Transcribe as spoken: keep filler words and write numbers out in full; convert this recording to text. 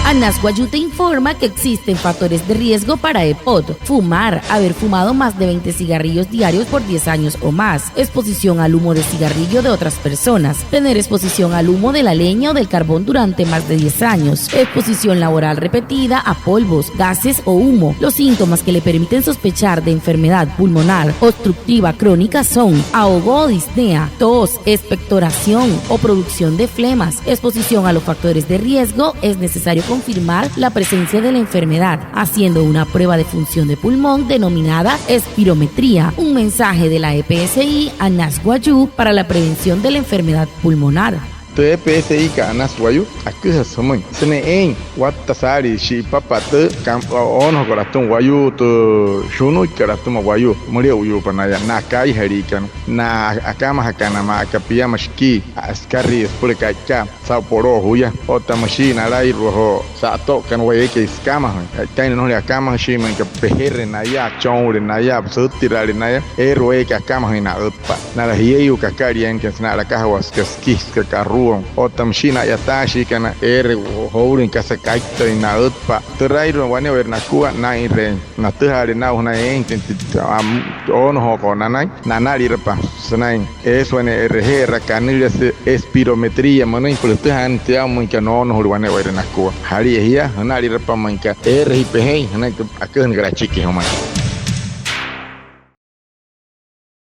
Anas Wayuu te informa que existen factores de riesgo para EPOC: fumar, haber fumado más de veinte cigarrillos diarios por diez años o más, exposición al humo de cigarrillo de otras personas, tener exposición al humo de la leña o del carbón durante más de diez años, exposición laboral repetida a polvos, gases o humo. Los síntomas que le permiten sospechar de enfermedad pulmonar obstructiva crónica son ahogo o disnea, tos, expectoración o producción de flemas. Exposición a los factores de riesgo, es necesario confirmar la presencia de la enfermedad haciendo una prueba de función de pulmón denominada espirometría. Un mensaje de la EPSI Anas Wayuu para la prevención de la enfermedad pulmonar. Tü EPSI-ka Anas Wayuu aküjasü jümüin sünain eein watta saalii shi'ipapa tü oonojokot atüma wayuu, tü shunuikat atüma wayuu. Müle'uyuupa naya na akaijaliikana, na akamajakana maa aka piama shikii, sikarüin süpüla ka'ikaa saa'u poloo juya. Otta müshii nalairua joo sa'ato'ukana wayuu eekai sükamajüin, ka'itain nnojolin akamajüin, shia müinka pejere naya, achonwüle naya, sütiraale naya, eere wayuu eekai akamajüin na'ütpa'a. Nala jieyuu kakaliainakana sünain a'lakajawaa süka siki, süka karuwain. Otta müshii na a'yataashiikana, eere joulüin kasa kaittüin na'ütpa'a. Türairua wane'ewaire nakua, naa'inreein natüjaale naa'u jünain eeinjatüin tü oonojokot nanain. Nanalirapa sünain eesü wane e'reje'eraa kanüliasü espirometría münüin süpüla jütüjaainjatüin aa'u müinka noonojule wane'ewaire nakua. Jalia jia, jünalirapa müinka eere jia pejein jünain tü aküjünakat achiki jümüin.